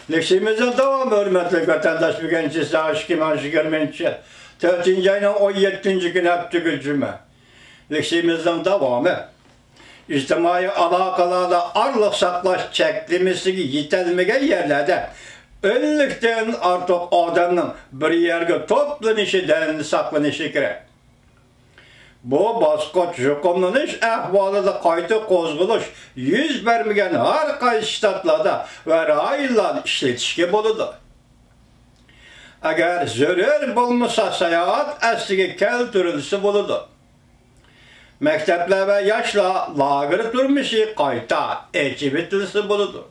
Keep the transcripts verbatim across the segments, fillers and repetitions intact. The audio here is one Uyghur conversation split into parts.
لېكسىيىمىزنىڭ داۋامى، ھۆرمەتلىك ۋەتەنداش، بۈگۈن چىسا ئىككى مىڭ يىگىرمىنچى يىل تۆتىنچى ئاينىڭ ئون يەتتىنچى كۈنى، ھەپتىگۈ جۈمە. لېكسىيىمىزنىڭ داۋامى. ئىجتىمائىي ئالاقىلاردا ئارىلىق ساقلاش چەكلىمىسىگە يېتەلمىگەن يەرلەردە ئەللىكتىن ئارتۇق ئادەمنىڭ بىر يەرگە توپلىنىشىدىن ساقلىنىشى كېرەك. بۇ باسقۇچ يۇقۇملىنىش ئەھۋالىدا قايتا قوزغىلىش يۈز بەرمىگەن ھەر قايسى شتاتلاردا ۋە رايونلاردا ئىشلىتىشكە بولىدۇ. ئەگەر زۆرۈر بولمىسا، ساياھەت ئەسلىگە كەلتۈرۈلسە بولىدۇ. مەكتەپلەر ۋە ياشلار لاگېر تۇرمۇشى قايتا ئېچىۋېتىلسە بولىدۇ.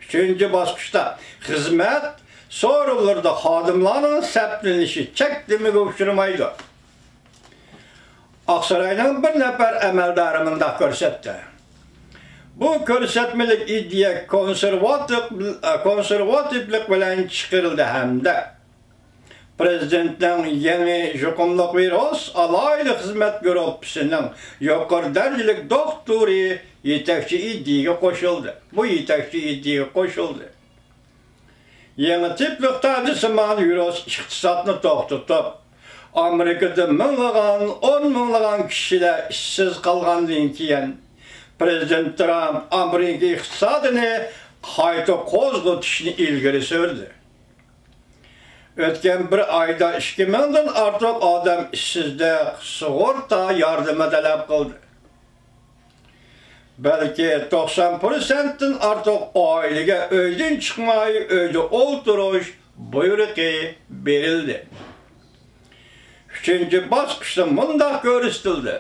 ئۈچىنچى باسقۇچتا خىزمەت سورۇنلىرىدا خادىملارنىڭ سەپلىنىشى چەكلىمىگە ئۇچرىمايدۇ. ئاقساراينىڭ بىر نەپەر ئەمەلدارى مۇنداق كۆرسەتتى. بۇ كۆرسەتمىلىك ئىدىيە كونسېرۋاتىپ-، كونسېرۋاتىپلىق بىلەن چىقىرىلدى ھەمدە پىرېزىدېنتنىڭ يېڭى يۇقۇملۇق ۋىرۇس ئالاھىدە خىزمەت گۇرۇپپىسىنىڭ يۇقىرى دەرىجىلىك دوختۇرى يېتەكچى ئىدىيىگە قوشۇلدى. بۇ يېتەكچى ئىدىيىگە قوشۇلدى. يېڭى تىپلىق تاجسىمان ۋىرۇس ئىقتىسادنى توختىتىپ، ئامېرىكىدا مىڭلىغان، ئون مىڭلىغان كىشىلەر ئىشسىز قالغاندىن كېيىن، پىرېزىدېنت ترامپ ئامېرىكا ئىقتىسادىنى قايتا قوزغىتىشنى ئىلگىرى سۈردى. ئۆتكەن بىر ئايدا ئىككى مىڭدىن ئارتۇق ئادەم ئىشسىزلىق سۇغۇرتا ياردىمى تەلەپ قىلدى. بەلكى توقسان پىرسەنتتىن ئارتۇق ئائىلىگە ئۆيدىن چىقماي، ئۆيدە ئولتۇرۇش بۇيرۇقى بېرىلدى. ئۈچىنچى باسقۇچتا مۇنداق كۆرسىتىلدى.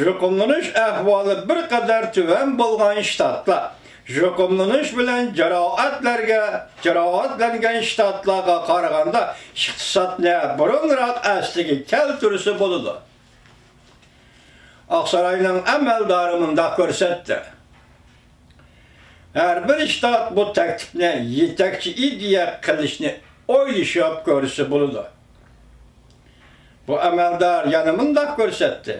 يۇقۇملىنىش ئەھۋالى بىر قەدەر تۆۋەن بولغان شتاتلار، يۇقۇملىنىش بىلەن جاراھەتلەرگە، جاراھەتلەنگەن شتاتلارغا قارىغاندا ئىقتىسادنى بۇرۇنراق ئەسلىگە كەلتۈرسە بولىدۇ. ئاقساراينىڭ ئەمەلدارى مۇنداق كۆرسەتتى. ھەر بىر شتات بۇ تەكلىپنى يېتەكچى ئىدىيە قىلىشنى ئويلىشىپ كۆرسە بولىدۇ. بۇ ئەمەلدار يەنە مۇنداق كۆرسەتتى.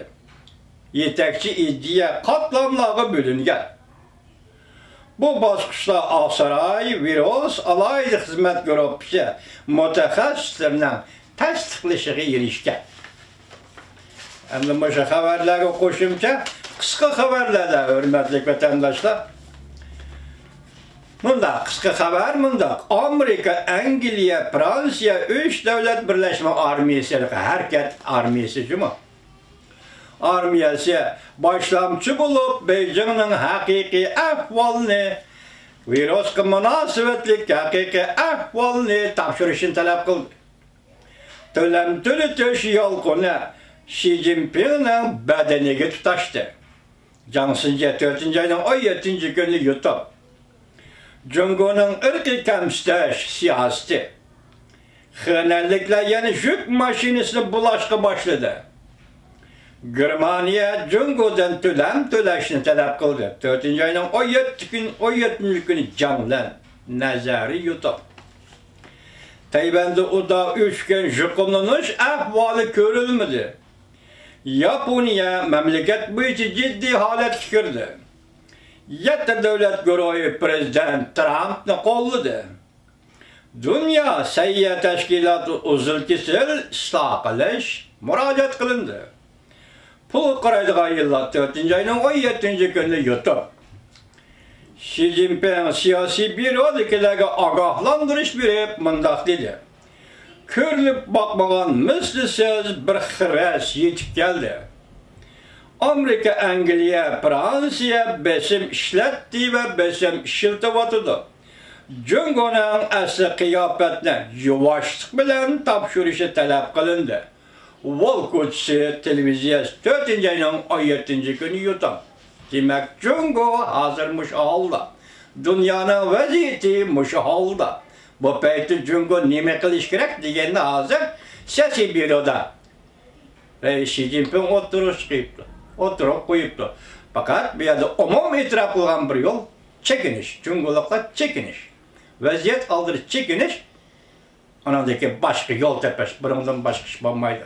يېتەكچى ئىدىيە قاتلاملارغا بۆلۈنگەن. بۇ باسقۇچتا ئاقساراي ۋىرۇس ئالاھىدە خىزمەت گۇرۇپپىسى مۇتەخەسسىسلىرىنىڭ تەستىقلىشىغا ئېرىشكەن. ئەمدى مۇشۇ خەۋەرلەرگە قوشۇمچە قىسقا خەۋەرلەردە، ھۆرمەتلىك ۋەتەنداشلار، مۇنداق قىسقا خەۋەر مۇنداق. ئامېرىكا، ئەنگلىيە، فرانسىيە ئۈچ دۆلەت بىرلەشمە ئارمىيەسى، ھەرىكەت ئارمىيەسى جۇمۇ. ئارمىيەسى باشلامچى بولۇپ، بېيجىڭنىڭ ھەقىقىي ئەھۋالىنى، ۋىرۇسقا مۇناسىۋەتلىك ھەقىقىي ئەھۋالنى تاپشۇرۇشنى تەلەپ قىلدى. تۆلەم تۆلىتىش يالقۇنى شى جىنپىڭنىڭ بەدىنىگە تۇتاشتى. جاڭ سىنجيې، تۆتىنچى ئاينىڭ ئون يەتتىنچى كۈنى يۇتۇپ. جۇڭگونىڭ ئىرقىي كەمسىتىش سىياسىتى. خېنەنلىكلەر يەنە يۈك ماشىنىسىنى بۇلاشقا باشلىدى. گېرمانىيە جۇڭگودىن تۆلەم تۆلەشنى تەلەپ قىلدى. تۆتىنچى ئاينىڭ ئون يەتتە كۈن، ئون يەتتىنچى كۈنى جاڭلەن نەزەرىي يۇتۇق. تەيۋەندە ئۇدا ئۈچ كۈن يۇقۇملىنىش ئەھۋالى كۆرۈلمىدى. ياپونىيە مەملىكەت بويىچە جىددىي ھالەتكە كىردى. يەتتە دۆلەت گۇرۇھى پىرېزىدېنت ترامپنى قوللىدى. دۇنيا سەھىيە تەشكىلاتى ئۈزۈل-كېسىل ئىسلاھ قىلىش مۇراجىئەت قىلىندى. پۇلغا قارايدىغان يىللار، تۆتىنچى ئاينىڭ ئون يەتتىنچى كۈنى يۇتۇپ. شى جىنپىڭ سىياسىي بيۇرودىكىلەرگە ئاگاھلاندۇرۇش بېرىپ مۇنداق دېدى: كۆرۈلۈپ باقمىغان مىسلىسىز بىر خىرىس يېتىپ كەلدى. ئامېرىكا، ئەنگلىيە، فرانسىيە بېسىم ئىشلەتتى ۋە بېسىم ئىشلىتىۋاتىدۇ. جۇڭگونىڭ ئەسلى قىياپەتنى يۇۋاشلىق بىلەن تاپشۇرۇشى تەلەپ قىلىندى. ۋول كوچىسى تېلېۋىزىيەسى، تۆتىنچى ئاينىڭ ئون يەتتىنچى كۈنى يۇتۇپ. دېمەك، جۇڭگو ھازىر مۇشۇ ھالدا. دۇنيانىڭ ۋەزىيىتى مۇشۇ ھالدا. بۇ پەيتتە جۇڭگو نېمە قىلىش كېرەك دېگەندە، ھازىر سىياسىي بيۇرودا، ئەي، شى جىنپىڭ ئوتتۇرىغا چىقىپتۇ، ئوتتۇرىغا قويۇپتۇ. پەقەت بۇ يەردە ئومۇم ئېتىراپ قىلغان بىر يول، چېكىنىش، جۇڭگولۇقلار چېكىنىش. ۋەزىيەت ئالدىدا چېكىنىش. ئانىڭدىن كېيىن باشقا يول تېپىش، بۇنىڭدىن باشقا ئىش بولمايدۇ.